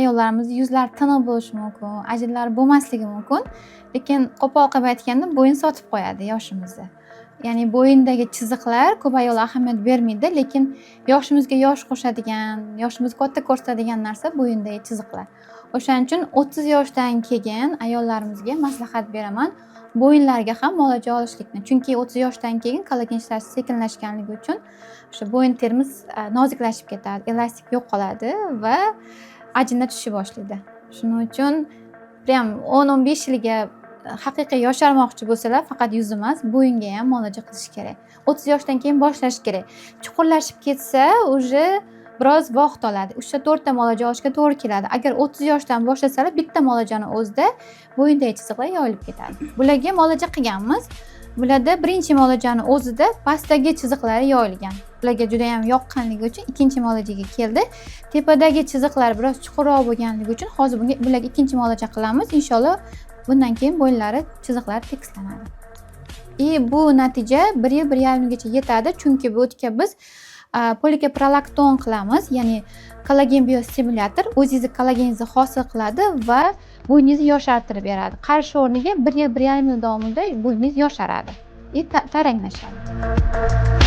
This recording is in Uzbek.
Ayollarimiz yuzlari tiniq bo'lishi mumkin, ajinlari bo'lmasligi mumkin, lekin qo'pol qilib aytganda, bo'yin sotib qo'yadi yoshimizni. Ya'ni bo'yindagi chiziqlar, ko'p ayollar ahamiyat bermaydi, lekin yoshimizga yosh qo'shadigan, yoshimizni katta ko'rsatadigan narsa bo'yindagi chiziqlar. O'shaning uchun 30 yoshdan keyin ayollarimizga maslahat beraman bo'yinlariga ham muolaja olishlikni, chunki 30 yoshdan keyin kollagen ishlashi sekinlashganligi uchun o'sha bo'yin terimiz noziklashib ketadi, elastik yo'qoladi va ajinlar tusha boshlaydi. Shuning uchun прям 10-15 yilga haqiqiy yosharmoqchi bo'lsalar, faqat yuz emas, bo'yinga ham muolaja qilish kerak. 30 yoshdan keyin boshlash kerak. Chuqurlashib ketsa, уже biroz vaqt oladi, uchta, to'rtta muolaja olishga to'g'ri keladi. Agar 30 yoshdan boshlasalar, bitta muolajani o'zida bo'yindagi chiziqlar yoyilib ketadi. Bularga muolaja qilganmiz. Bularda birinchi muolajani o'zida pastdagi chiziqlari yoyilgan. Bularga judayam yoqqanligi uchun ikkinchi muolajaga keldi. Tepadagi chiziqlar biroz chuqurroq bo'lganligi uchun hozir bunga, bularga ikkinchi muolaja qilamiz. Inshaalloh, bundan keyin bo'yinlari chiziqlari tekislanadi. И bu natija bir yil, 1,5 yilgacha yetadi, chunki bu yerga biz polikaprolakton qilamiz, ya'ni kollagen biostimulyator o'zingizni kollageningizni hosil qiladi va bo'yningizni yoshartirib beradi. Qarish o'rniga bir yil, 1,5 yil davomida bo'yningiz yosharadi и taranglashadi.